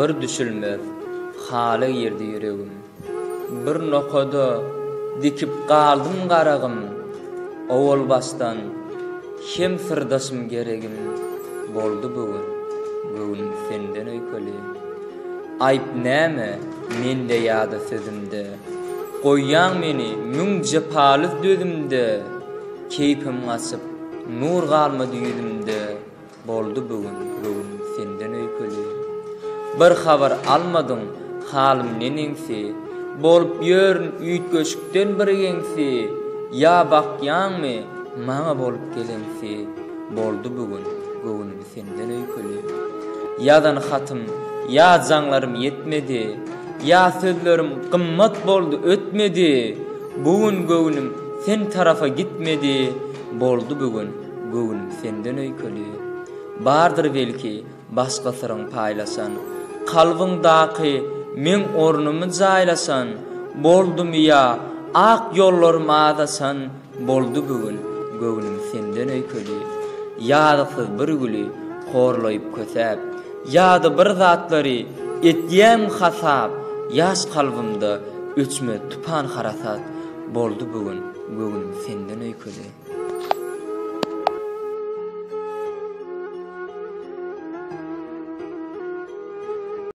Bir düşülmez hala girdi ýüregim. Bir nokada dikip galdym garagym, Owal başdan hem syrdaşym geregim, Boldy bu gün göwnüm senden öýkeli. Aýp näme mende ýa-da sözümde, Goýýaň meni müň jepaly dözümde, Keýpim gaçyp, nur galmady ýüzümde, Boldy bu gün göwnüm senden öýkeli. Bir habar almadyň, halym neneňsi, Bolup ýörün üýtgeşikden bir geňsi, Ýa bakýaňmy maňa bolup geleňsi, Boldy bu gün göwnüm senden öýkeli. Ýazan hatym, ýa jaňlarym ýetmedi, Ýa sözlerim gymmat boldy ötmedi, Bu gün göwnüm sen tarapa gitmedi, Boldy bu gün göwnüm senden öýkeli. Bardyr belki başga syryň paýlaşan, Kalbyňdaky meň ornumy jaýlaşan, Boldumy ýa ak ýollarym azaşan, Boldy bu gün göwnüm senden öýkeli. Ýazyksyz bir güli horlaýyp kösäp, Ýa-da bir zatlary etýäň hasap, Ýaş kalbymda öçmez tupan-harasat, Boldy bu gün göwnüm senden öýkeli.